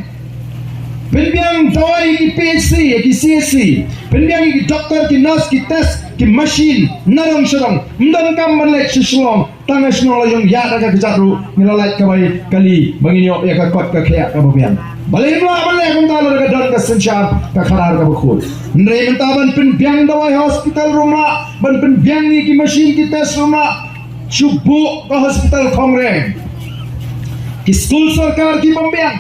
Pynbiang dawai ïa ki P H C, ïa ki C H C. Pynbiang ïa ki doktor, ki nurse, ki test, ki machine, nadong shadong. Ym donkam ban leit sha Shillong, tang ha shnong la jong ïa da ka kjat ruh ngi la lait kawei kali ba ngin ïoh ïa ka kot ka khiah kaba biang. Balei ym lah ban leh kumta lada ka don ka synshar ka khadar kaba khuid? Hynrei mynta ban pynbiang dawai ha hospital ruh ym lah, ban pynbiang ïa ki machine ki test ruh ym lah. Shu buh ka hospital Khongreng. Ki skul sorkar ki bym biang.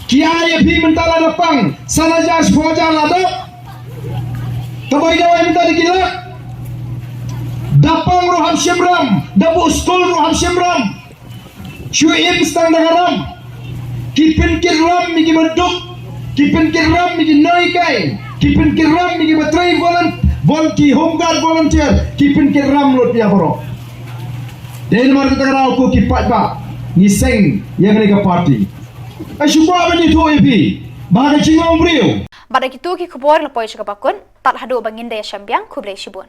Ki ai ïa phi mynta lada pang, san hajar shiphew hajar la dap. Kaba ïa ai mynta da ki lak. Da pang ruh hap shim ram, da buh skul ruh hap shim ram. Shu im stang da ka ram. Ki pynkit ram ïa ki ba duk, ki pynkit ram ïa ki nonghikai, ki pynkit ram ïa ki ba trei volun-, vol-, ki home guard volunteer, ki pynkit ram lut ïa baroh. Dei namar kata ka daw ko ki paidbah, ngi seng ïa kane ka party. Ai shu kwah ban ïathuh ïa phi ba ha ka jinglong briew. Bad da kitu ki khubor la poi sha kaba kut, tad haduh ba ngin da ïashem biang, khublei shibun.